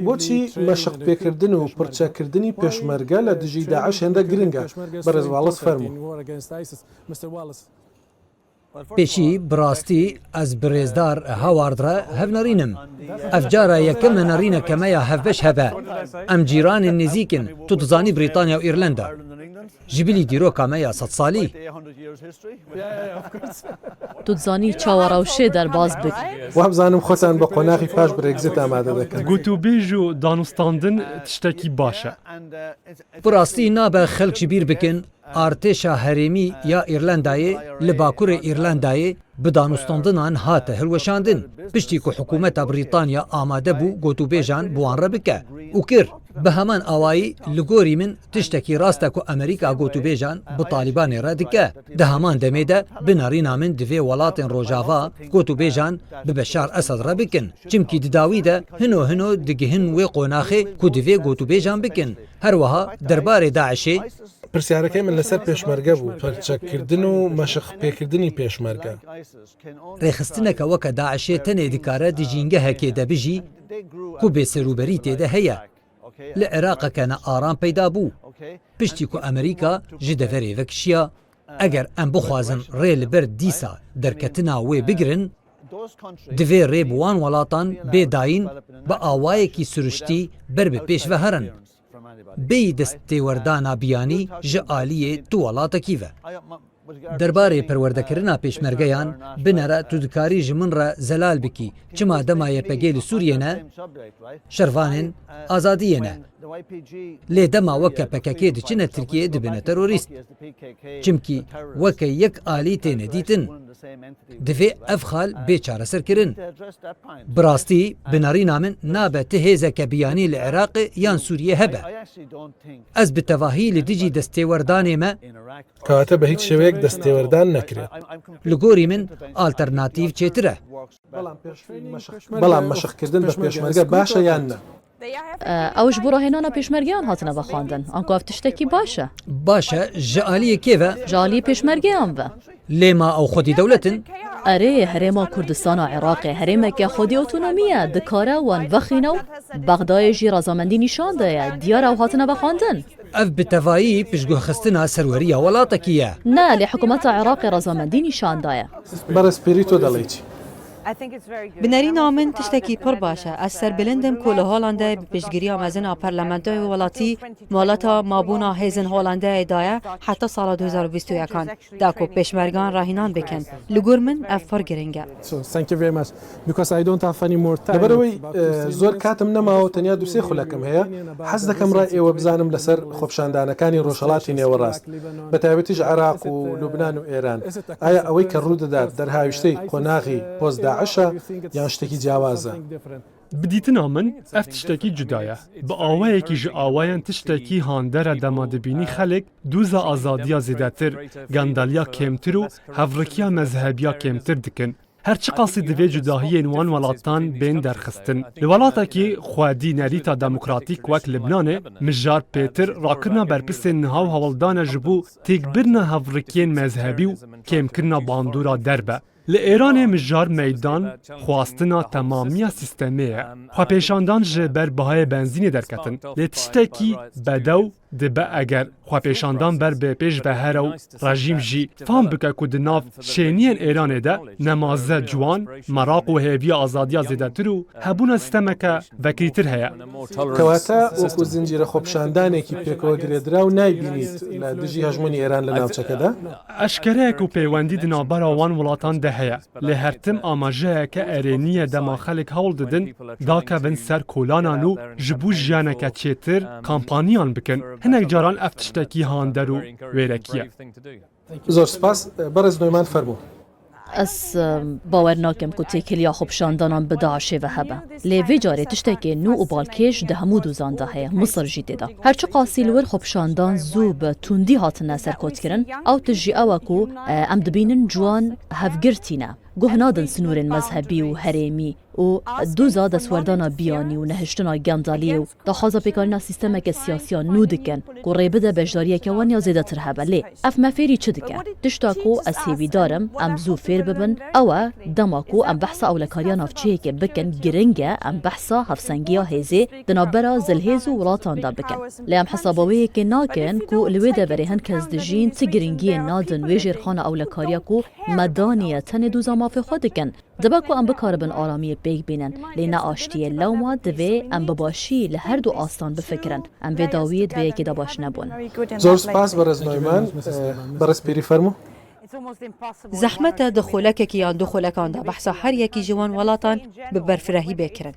بۆچی مەشق پێکردن و پرچەکردنی پێشمەرگە لە دژی داعش هێندە گرنگە؟ بەڕێز واڵس، فەرموو. Pêşî, bi rastî, ez bi rêzdar Howard re hev nerîn im. Ev cara yekem e nerîneke me ya hevbeş hebe. Em cîranên nêzîk in. Tu dizanî Brîtanya û Îrlanda. Ji bilî dîroka me ya sed salî. Tu dizanî çawa rewşê derbas bik. Wabzanim xotan bi qonaxî paş Brexit amade dikin. Gotûbêj û danûstandin tiştekî baş e. Bi rastî nabe xelk ji bîr bikin, artêşa herêmî ya Îrlandayê li bakurê Îrlandayê bi danûstandinan hate hilweşandin, piştî ku hikûmeta Brîtanya amade bû gotûbêjan bi wan re bike û kir. Bi heman awayî, li gorî min tiştekî rast e ku Amerîka gotûbêjan bi Talîbanê re dike. Di heman demê de bi nerîna min divê welatên Rojava gotûbêjan bi Beşar Esed re bikin. Çimkî di dawî de hino hino digihin wê qonaxê ku divê gotûbêjan bikin. Her wiha derbarê DAIŞê, پرسیارەکەی من لەسەر پێشمەرگە بوو، پەرچەکردن و مەشق پێکردنی پێشمەرگە. Rêxistineke weke DAIŞê tenê dikare di jîngehekê de bijî ku bêserûberî tê de heye. Li Iraqeke ne aram peyda bû. Piştî ku Amerîka ji deverê vekişiya, eger em bixwazin rê li ber dîsa derketina wê bigirin, divê rê bi wan welatan bê dayîn bi awayekî siruştî ber bi pêş ve herin. Bêyî destêwerdana biyanî ji aliyê tu welatekî ve. Derbarê perwerdekirina pêşmergeyan, binere tu dikarî ji min re zelal bikî, çima dema Y P G li Sûriyê ne, şervanên azadiyê ne. Lê dema weke P K K diçine Tirkiyeyê dibine terorîst. Çimkî weke yek alî têne dîtin. Divê ev xal bê çareserkirin. Bi rastî, bi nerîna min nabe ti hêzeke biyanî li Iraqê yan Sûriyê hebe. Ez bi tevahî li dijî destêwerdanê me. Kewata bi hiç şêweyek destêwerdan nekirê. Li gorî min alternatîv çêtir e. بەڵام مەشقکردن بە پێشمەرگە باشە یان نە؟ Ew ji bo rahênana pêşmergeyan hatine vexwendin. Anku ev tiştekî baş e. Baş e, ji aliyê kê ve? Ji aliyê pêşmergeyan ve. Lê ma ew xwedî dewlet in? Erê, Herêma Kurdistana Iraqê herêmeke xwedî otonomî ye, dikare wan vexîne û Bexdayê jî razamendî nîşan daye, diyar e ew hatine vexwendin. Ev bi tevayî piştguhxistina serweriya welatekî ye. Ne, lê hikûmeta Iraqê razamendî nîşan daye. بەڕێز پێری تۆ دەڵێی چی؟ Bi nerîna min tiştekî pir baş e. Ez serbilind im ku li Holandayê bi piştgiriya mezin a Parlamentoyê Welatî mohleta mabûna hêzên Holandayê daye heta sala du hezar û bîst û yekan, da ku pêşmergan rahînan bikin. Li gor min ev pir giring e. So, thank you very much. Because I don't have any more time. لەبەرەوەی زۆر کاتم نەماوە، تەنیا دوو سێ خولەکم هەیە. حەز دەکەم ڕای ئێوە بزانم لەسەر خۆپیشاندانەکانی ڕۆژهەڵاتی نێوەڕاست، بە تایبەتیش عێراق و لوبنان و ئێران. ئایا ئەوەی کە ڕوو دەدات دەرهاویشتەی قۆناغی پۆست داعشە یان شتێکی جیاوازە؟ Bi dîtina min, ev tiştekî cuda ye. Bi awayekî ji awayan tiştekî hander e dema dibînî xelk doza azadiya zêdetir, gendaliya kêmtir û hevrikiya mezhebiya kêmtir dikin. Her çiqasî divê cudahiyên wan welatan bên derxistin. Li welatekî xwedî nerîta demokratîk wek Libnanê, mijar pêtir rakirina berpisên niha û hewldane ji bo têkbirina hevrikiyên mezhebî û kêmkirina bandora derb e. Li Êranê mijar meydan xwastina temamiya sîstemê ye. Xwepêşandan ji ber bihayê benzînê derketin. Lê tiştekî bedew dibe eger xwepêşandan ber bi pêş ve here û rejîm jî fam bike ku di nav şêniyên Êranê de nemaze ciwan, meraq û hêviya azadiya zêdetir û hebûna sîstemeke vekirîtir heye. کەواتە وەکو زنجیرە خۆپیشاندانێکی پێکەوە گرێدراو نایبینیت لە دژی هەژموونی ئێران لە ناوچەکەدا؟ Eşkereyek û peywendî di navbera wan welatan de heye. Lê her tim amajeyeke erênî ye dema xelk hewl didin dakevin ser kolanan û ji bo jiyaneke çêtir kampaniyan bikin. Hinek caran ev tiştekî hander û wêrekî ye. زۆر سپاس. بەڕێز نۆیمان، فەرموو. Ez, em, bawer nakim ku têkiliya xwepişandanan bi DAIŞê ve hebe. Lê vê carê tiştekê nû û balkêş di hemû dozan de heye, Misir jî tê de. Her çiqasî li wir xwepişandan zû bi tundî hatine serkotkirin, ew tişt jî ew e ku, e, em dibînin ciwan hevgirtî ne. Guh nadin sinûrên mezhebî û herêmî û doza destwerdana biyanî û nehiştina gendaliyê û daxwaza pêkanîna sîstemeke siyasiya nû dikin ku rê bide beşdariyeke wan ya zêdetir hebe. Lê ev me fêrî çi dike? Tişta ku ez hêvîdar im em zû fêr bibin, ew e, dema ku em behsa ewlekariya navçeyekê bikin, giring e em behsa hevsengiya hêzê di navbera zilhêz û welatan de bikin. Lê em hesaba wê yekê nakin ku li wê deverê hin kes dijîn, ti giringiyê nadin wê jêrxana ewlekariya ku me daniye, tenê doza mafê xwe dikin. Dibe ku em bikaribin aramiyê pêk bînin, lê ne aştiyê. Lewma divê em bi başî li her du astan bifikirin. Em vê dawiyê di vê yekê de baş nebûn. زۆر سپاس بەڕێز نۆیمان. بەڕێز پێری، فەرموو. Zehmet e di xulekekî yan du xulekan de behsa her yekî ji wan welatan bi berfirehî bê kirin.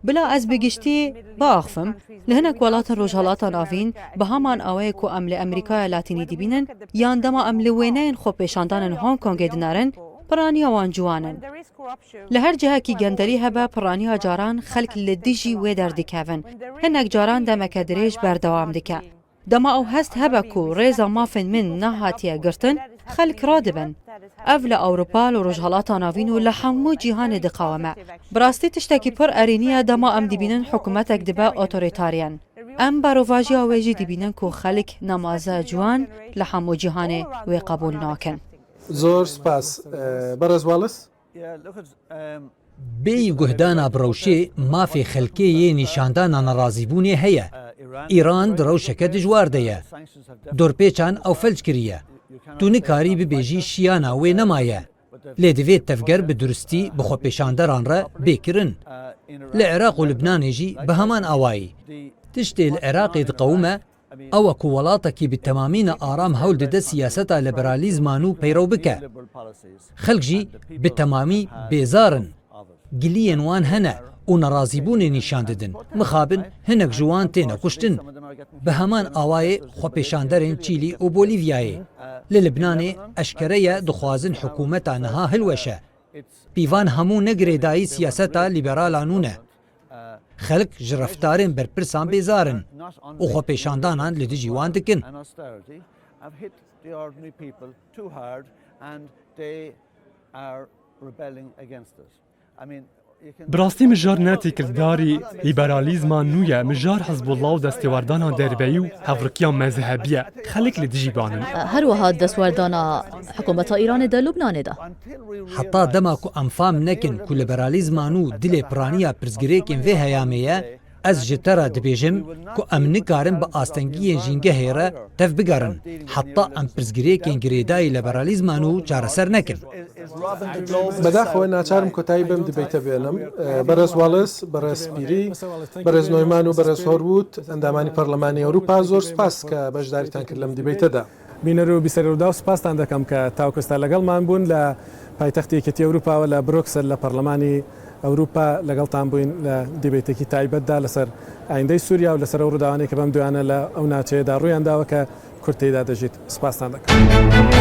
Bila ez bi giştî biaxifim, li hinek welatên Rojhelata Navîn bi heman awayê ku em li Amerîkaya Latînî dibînin, yan dema em li wêneyên xwepêşandanên Hong Kongê dinerin, piraniya wan ciwan in. Li her cihekî genderî hebe, piraniya caran xelk li dijî wê derdikevin. Hinek caran demeke dirêj berdewam dike. Dema ew hest hebe ku rêza mafên min nehatiye girtin, xelk radibin. Ev li Ewropa, li Rojhelata Navîn û li hemû cîhanê diqewime. Bi rastî tiştekî pir erênî ye dema em dibînin hikûmetek dibe otorîtaryen. Em berovajiya wê jî dibînin ku xelk nemaza ciwan li hemû cîhanê wê qebûl nakin. Zor spas. Berez Wallace. Bêyî guhdana bi rewşê mafê xelkê yê nîşandana nerazîbûnê heye. Îran di rewşeke dijwar de ye. Dorpêçan ew felc kiriye. Tu nikarî bibêjî şiyana wê nemaye. Lê divê tevger bi duristî bi xwepêşanderan re bê kirin. Li Iraq û Libnanê jî bi heman awayî. Tiştê li Iraqê diqewime, ew e ku welatekî bi temamî ne aram hewl dide siyaseta liberalîzma nû peyrew bike. Xelk jî bi temamî bêzar in. Giliyên wan hene û nerazîbûnê nîşan didin. Mixabin hinek ji wan têne kuştin. Bi heman awayê xwepêşanderên Çîlî û Bolîvyayê. Li Libnanê eşkere ye dixwazin hikûmeta niha hilweşe. Pîvan hemû ne girêdayî siyaseta lîberala nû ne. Xelk ji reftarên berpirsan bêzar in û xwepêşandanan li dijî wan dikin. Bi rastî mijar ne têkildarî lîberalîzma nû ye, mijar Hizbullah û destêwerdana derbeyî û hevrikiya mezhebî ye. Xelk li dijî wan in. Her wiha destwerdana hikûmeta Îranê de Lubnanê de. Heta dema ku em fam nekin ku liberalîzma nû dilê piraniya pirsgirêkên vê heyamê ye, ez ji te re dibêjim ku em nikarin bi astengiyên jîngehê re tev bigerin, heta em pirsgirêkên girêdayî liberalîzma nû çareser nekin. Bedaxewe naçarim کۆتایی بەم دیبەیتە بێنم. بەڕێز واڵس، بەڕێز پیری، بەڕێز نۆیمان و بەڕێز هۆروود، ئەندامانی پەرلەمانی ئەوروپا، زۆر سپاس کە بەشداریتان کرد لەم دیبەیتەدا. بینەر و بیسەر ڕووداو، سپاستان دەکەم کە تاوکو ئێستا لەگەڵمان بوون لە پایتەختی یەکێتی ئەوروپاوە لە برۆکسل لە پەرلەمانی ئەوروپا لەگەڵتان بووین لە دیبەیتێکی تایبەتدا لەسەر ئایندەی سووریا و لەسەر ئەو ڕووداوانەی کە بەم دوایانە لە ئەو ناچەیەدا ڕوویان داوە کە کورد تێیدا دەژیت. سپاستان دەکەم.